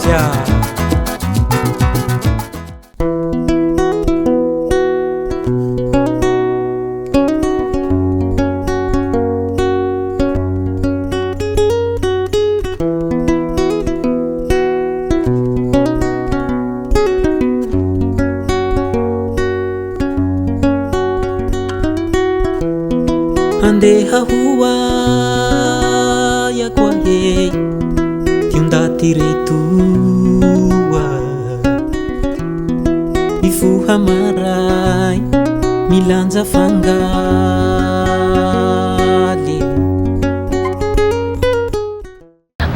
Media. Andeha ho aia koa he ty ndaty retoa Mifoha maray milanja fangaly.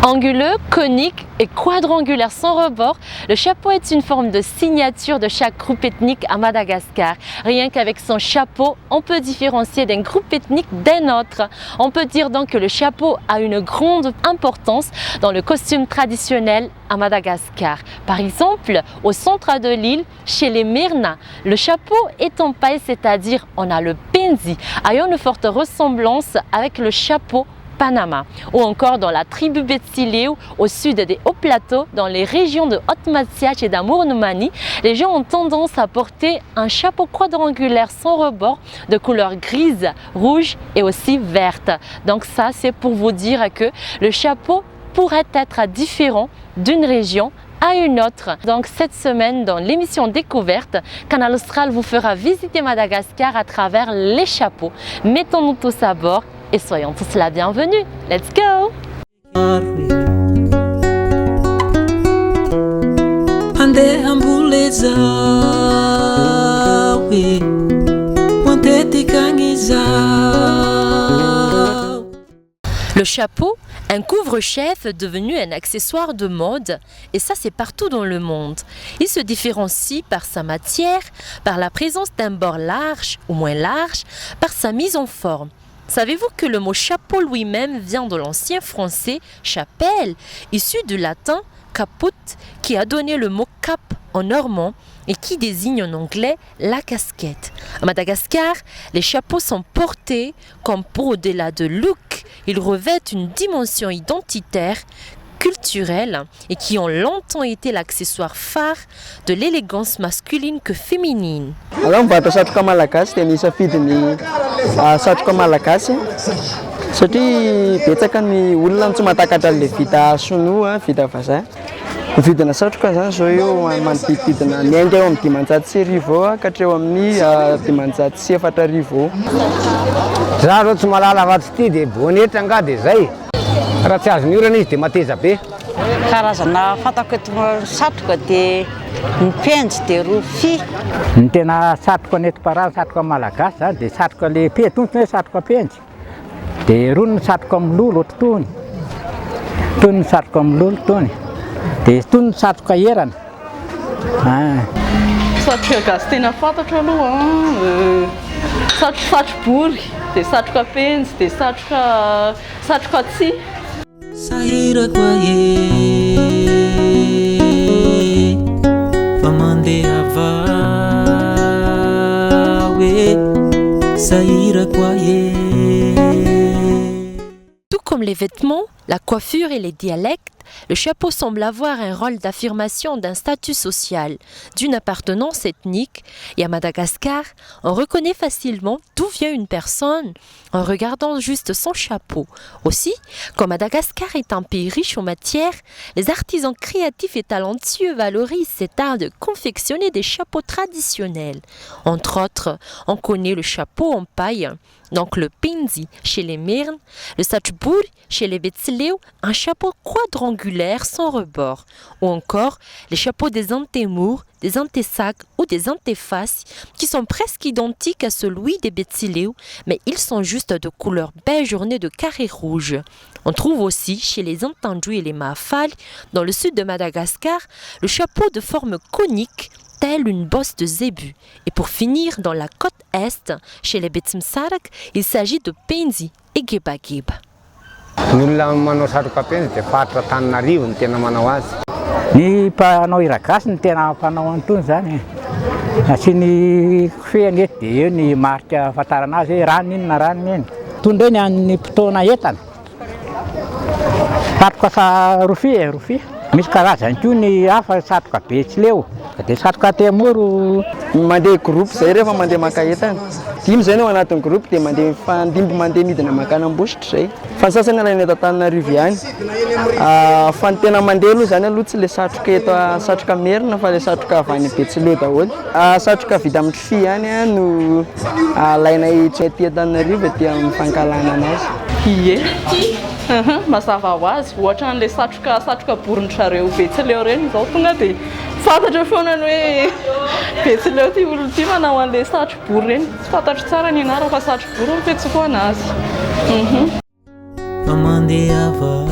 Anguleux, conique et quadrangulaire sans rebord, le chapeau est une forme de signature de chaque groupe ethnique à Madagascar. Rien qu'avec son chapeau, on peut différencier d'un groupe ethnique d'un autre. On peut dire donc que le chapeau a une grande importance dans le costume traditionnel à Madagascar. Par exemple, au centre de l'île, chez les Merna, le chapeau est en paille, c'est-à-dire on a le penzi, ayant une forte ressemblance avec le chapeau Panama, ou encore dans la tribu Betsileo au sud des hauts plateaux, dans les régions de Haute-Matsiatra et d'Amoron'i Mania, les gens ont tendance à porter un chapeau quadrangulaire sans rebord de couleur grise, rouge et aussi verte. Donc ça, c'est pour vous dire que le chapeau pourrait être différent d'une région à une autre. Donc cette semaine, dans l'émission Découverte, Canal Austral vous fera visiter Madagascar à travers les chapeaux. Mettons-nous tous à bord et soyons tous la bienvenue. Let's go! Andeha hamboly zaho e, ho antetikagny zaho. Le chapeau, un couvre-chef devenu un accessoire de mode, et ça c'est partout dans le monde. Il se différencie par sa matière, par la présence d'un bord large ou moins large, par sa mise en forme. Savez-vous que le mot chapeau lui-même vient de l'ancien français chapelle, issu du latin caput, qui a donné le mot cap en normand et qui désigne en anglais la casquette. À Madagascar, les chapeaux sont portés comme pour au-delà de look, ils revêtent une dimension identitaire, culturelle et qui ont longtemps été l'accessoire phare de l'élégance masculine que féminine. Alao mivarotra satroka malagasy dia nisafidy ny satroka malagasy satria betsaka ny olona no tsy mahatakatra an'ilay vita sinoa, vita vazaha. Ny vidina satroka zany zao eo manodidididina miainga eo amin'ny 1500 eo ka hatreo amin'ny 450 eo. Za zao tsy mahalala afa-tsy ity dia bonetra angaha dia zay. Raha tsy azon'ny orana izy dia mateza be. Karazana fantako eto satroka dia ny penjy dia rofia. Ny tena satroka nentim-paharazana satroka malagasy zany dia satroka le penjy, tonga hoe satroka penjy. Dia irony ny satroka mololo ohatry tony. Tony ny satroka mololo tony. Dia tony ny satroka erana. Ah. Satroka gasy tena fantatro aloha an, satro satrobory, dia satroka penjy, dia satroka satroka tsihy. Sahirako ahe fa mandeha avao e sahirako ahe. Tout comme les vêtements, la coiffure et les dialectes, le chapeau semble avoir un rôle d'affirmation d'un statut social, d'une appartenance ethnique. Et à Madagascar, on reconnaît facilement d'où vient une personne en regardant juste son chapeau. Aussi, comme Madagascar est un pays riche en matière, les artisans créatifs et talentueux valorisent cet art de confectionner des chapeaux traditionnels. Entre autres, on connaît le chapeau en paille, donc le penjy chez les Merina, le satrobory chez les Betsileo, un chapeau quadrangulaire sans rebord, ou encore les chapeaux des Antemoro, des Antesaka ou des Antefasy, qui sont presque identiques à celui des Betsileo, mais ils sont juste de couleur beige ornés de carrés rouges. On trouve aussi chez les Antandroy et les Mahafaly, dans le sud de Madagascar, le chapeau de forme conique, tel une bosse de zébu. Et pour finir, dans la côte est, chez les Betsimisaraka, il s'agit de penjy et gebageba. Ny olona manao satroka penjy dia faritra Antananarivo no tena manao azy. Ny mpanao hira gasy no tena mpanao an'itony zany. Asiany kofehiny eto dia eo ny marika ahafantarana azy hoe ranony iny na ranony iny. Itony indray ny an'ny mpitaona entana. Satroka sa rofia e, rofia. Misy karazany koa ny hafa satroka betsileo dia satroka antemoro. Mandeha groupe zay rehefa mandeha maka entana. Dimy zay no ao anatin'ny groupe dia mandeha mifandimby mandeha midina mankany Ambositra zay. Fa ny sasany alaina eto Antananarivo ihany. Fa ny tena mandeha aloha zany aloha tsy le satroka eto satroka merina fa le satroka avy any Betsileo daholo. Satroka vita amin'ny rofia ihany no alainay aty Antananarivo aty amin'ny fankalana anazy. Ie, mazava ho azy, ohatra an'ilay satroka satroka borin-dry zareo Betsileo ireny izao tonga dia fantatra foana ny hoe Betsileo ity olona ity manao an'ilay satro-bory ireny. Tsy fantatro tsara ny anarany fa satro-bory no fiantsoako anazy. Fa mandeha avao.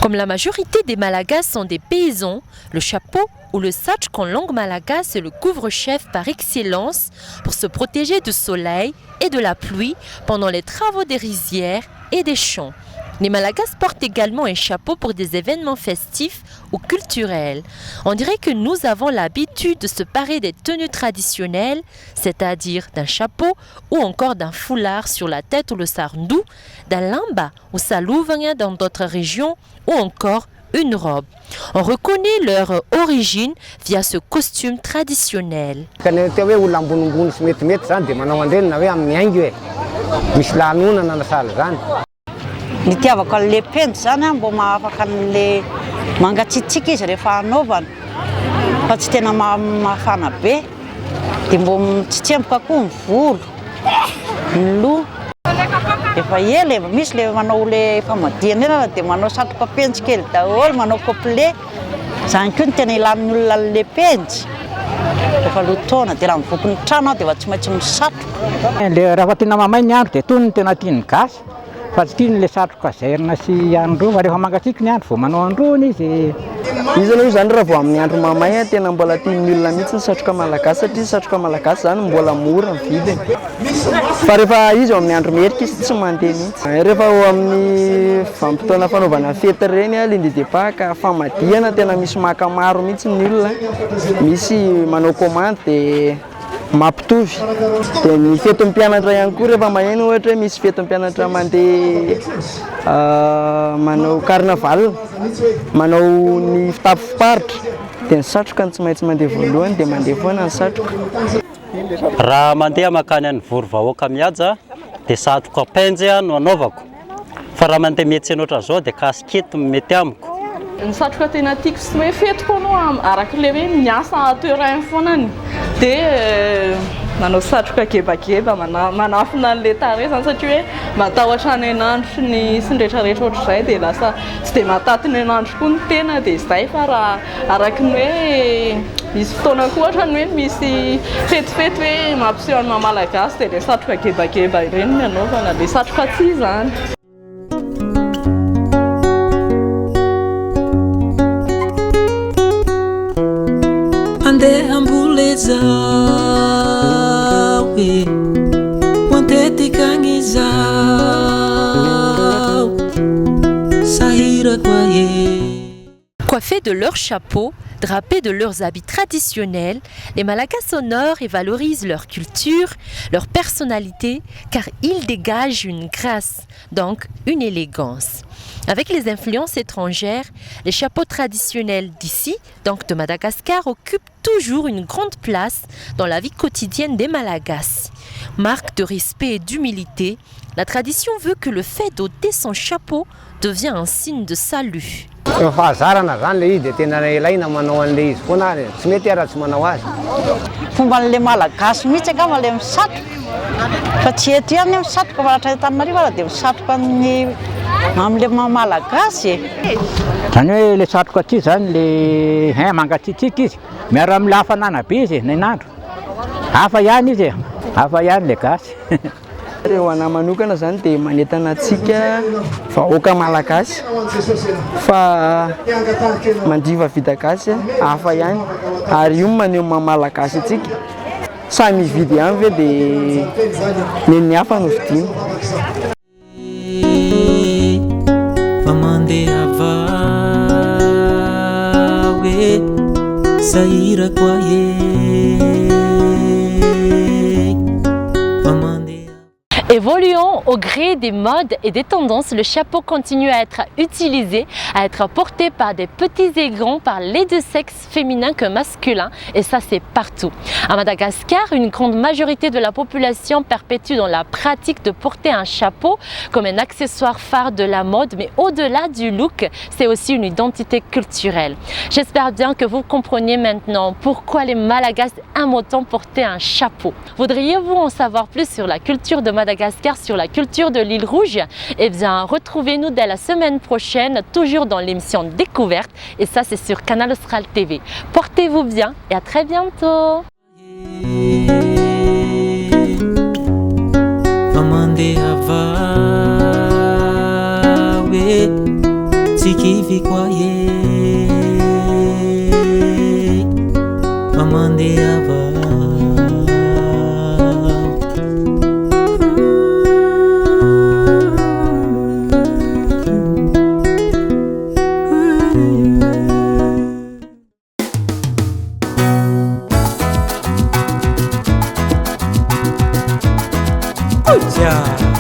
Comme la majorité des Malagasy sont des paysans, le chapeau ou le satroka en langue malagasy est le couvre-chef par excellence pour se protéger du soleil et de la pluie pendant les travaux des rizières et des champs. Les Malagasy portent également un chapeau pour des événements festifs ou culturels. On dirait que nous avons l'habitude de se parer des tenues traditionnelles, c'est-à-dire d'un chapeau ou encore d'un foulard sur la tête ou le saron-doha, d'un lamba ou salovana dans d'autres régions ou encore une robe. On reconnaît leur origine via ce costume traditionnel. Ka ny atao hoe olona ambonimbony sy metimety zany dia manao an'ireny na hoe amin'ny haingo e! Misy lanonana na sahala izany. Ny itiavako an'le penjy zany an, mbo mahafaka an'le mangatsiatsiaka izy rehefa anaovana fa tsy tena mafana be, dia mbo tsy tsemboka koa ny volo, ny loha. Efa ela e, misy le manao le famadihana eny ary dia manao satroka penjy kely daholo, manao complet, zany koa no tena ilan'ny olona an'le penjy, rehefa lohataona dia raha mivoaka ny trano aho dia efa tsy maintsy misatroka. Le raha tena mamay ny andro dia tony no tena tian'ny gasy fa tsy tiany le satroka zairina sy andro fa rehefa mangatsiaka ny andro vao manao androany izy. Izy aloha izany raha vao amin'ny andro mamay tena mbola tian'ny olona mihitsy ny satroka malagasy satria ny satroka malagasy izany mbola mora ny vidiny. Fa rehefa izy eo amin'ny andro merika izy tsy mandeha mihitsy. Rehefa eo amin'ny vanim-potoana fanaovana fety ireny, lundi de Pâques, famadihana tena misy maka maro mihitsy ny olona, misy manao commande dia mampitovy. Dia ny fetin'ny mpianatra ihany koa rehefa maheno ohatra hoe misy fetin'ny mpianatra mandeha manao carnaval, manao ny fitafy faritra dia ny satroka no tsy maintsy mandeha voalohany dia mandeha foana ny satroka. Raha mandeha mankany any vory vahoaka mihaja dia satroka penjy no anaovako fa raha mandeha miantsena ohatran'izao dia casquette no mety amiko. Ny satroka tena tiako sy hoe fetiko aloha araka ilay hoe miasa terrain foanany dia manao satroka gebageba manafina an'ilay tarehy izany satria hoe matahotra ny hainandro sy ny sy ny rehetrarehetra ohatr'izay dia lasa tsy dia mahataty ny hainandro koa ny tena dia izay fa raha Araka ny hoe misy fotoana koa ohatra ny hoe misy fetifety hoe mampiseho ny maha malagasy dia ilay satroka gebageba ireny no anaovana, ilay satroka tsihy izany. Andeha hamboly zaho e, ho antetika agny zaho, sahirako ahe. Coiffés de leurs chapeaux, drapés de leurs habits traditionnels, les Malagasy honorent et valorisent leur culture, leur personnalité, car ils dégagent une grâce, donc une élégance. Avec les influences étrangères, les chapeaux traditionnels d'ici, donc de Madagascar, occupent toujours une grande place dans la vie quotidienne des Malagasy. Marque de respect et d'humilité, la tradition veut que le fait d'ôter son chapeau devient un signe de salut. Efa fahazarana zany le izy de tena ilaina manao an'le izy foana ary tsy mety raha tsy manao azy. Fomban'le Malagasy mihitsy angamba le misatroka fa tsy eto ihany ny misatroka fa hatrany Antananarivo ara dia misatroka amin'ny amin'le maha Malagasy e. Zany hoe le satroka aty zany le hein mangatsiatsiaka izy miaro amin'ny hafanana be izy e nainandro hafa ihany izy e hafa ihany le gasy. Ho anahy manokana izany dia manentana antsika vahoaka malagasy fa mandiva vita gasy hafa ihany ary io no maneho ny maha malagasy antsika. Samy hividy ihany ve dia nen'ny hafa no vidiana. Fa mandeha avao e, sahirako aho e. Évoluant au gré des modes et des tendances, le chapeau continue à être utilisé, à être porté par des petits et grands, par les deux sexes féminins que masculins, et ça c'est partout. À Madagascar, une grande majorité de la population perpétue dans la pratique de porter un chapeau comme un accessoire phare de la mode, mais au-delà du look, c'est aussi une identité culturelle. J'espère bien que vous compreniez maintenant pourquoi les Malagasy aiment autant porter un chapeau. Voudriez-vous en savoir plus sur la culture de Madagascar, sur la culture de l'île Rouge? Eh bien, retrouvez-nous dès la semaine prochaine, toujours dans l'émission Découverte, et ça c'est sur Canal Austral TV. Portez-vous bien et à très bientôt. Fa mandeha vao e, tsy kivy koa e, fa mandeha vao. Oja!